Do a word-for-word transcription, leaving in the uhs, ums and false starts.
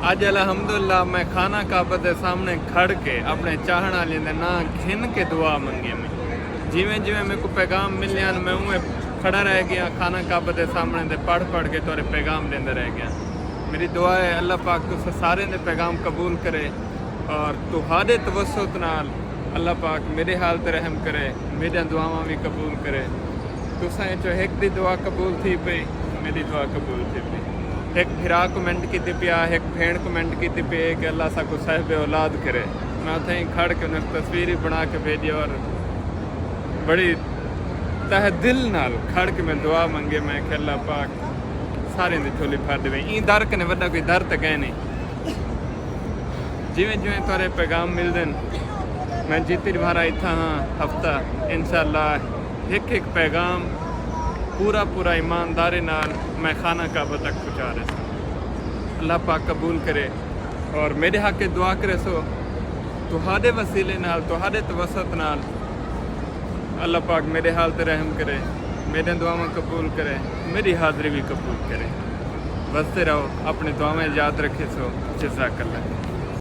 اڄ الحمدللہ میں خانہ کعبہ دے سامݨے کھڑ کے اپݨے چاہݨ آلیاں دے ناں گھن کے دعا منگی میں۔ جیویں جیویں میکوں پیغام ملیاں میں اونویں کھڑا رہ ڳیاں، خانہ کعبہ دے سامݨے دے پڑھ پڑھ کے تہاݙے پیغام ݙیندا رہ ڳیاں۔ میݙی دعا ہے اللہ پاک تساں سارے دے پیغام قبول کرے اور تہاݙے توسط نال اللہ پاک میݙے حال تے رحم کرے، میݙیاں دعاواں وی قبول کرے۔ تساں اچوں ہک دی دعا قبول تھی پئی، میݙی دعا قبول تھی پئی۔ ہک بھرا کمنٹ کیتی پیا، ہک بھیݨ کمنٹ کیتی پئی کہ اللہ ساکوں صاحب اولاد کرے۔ میں اتھائیں کھڑ کے انہاں تصویر وی بݨا کے بھیڄی اور بڑی تہہ دل نال کھڑ کے میں دعا منگی، میں کہ اللہ پاک سارے دی جھولی بھر ݙیوے۔ ایں در کنے وݙا کوئی در تے کائے نہیں۔ جیویں جیویں تہاݙے پیغام ملدن، میں جتنی وار اتھاں ہاں ہفتہ، انشاءاللہ ہک ہک پیغام پورا پورا ایمانداری نال میں خانہ کعبہ تک پہنچا ݙیساں۔ اللہ پاک قبول کرے اور میݙے حق اچ دعا کریسو، تہاݙے وسیلے نال، تہاݙے توسط نال اللہ پاک میݙے حال تے رحم کرے، میݙیاں دعاواں قبول کرے، میݙی حاضری وی قبول کرے۔ وسدے رہو، اپݨی دعاواں یاد رکھیسو۔ جزاک اللہ۔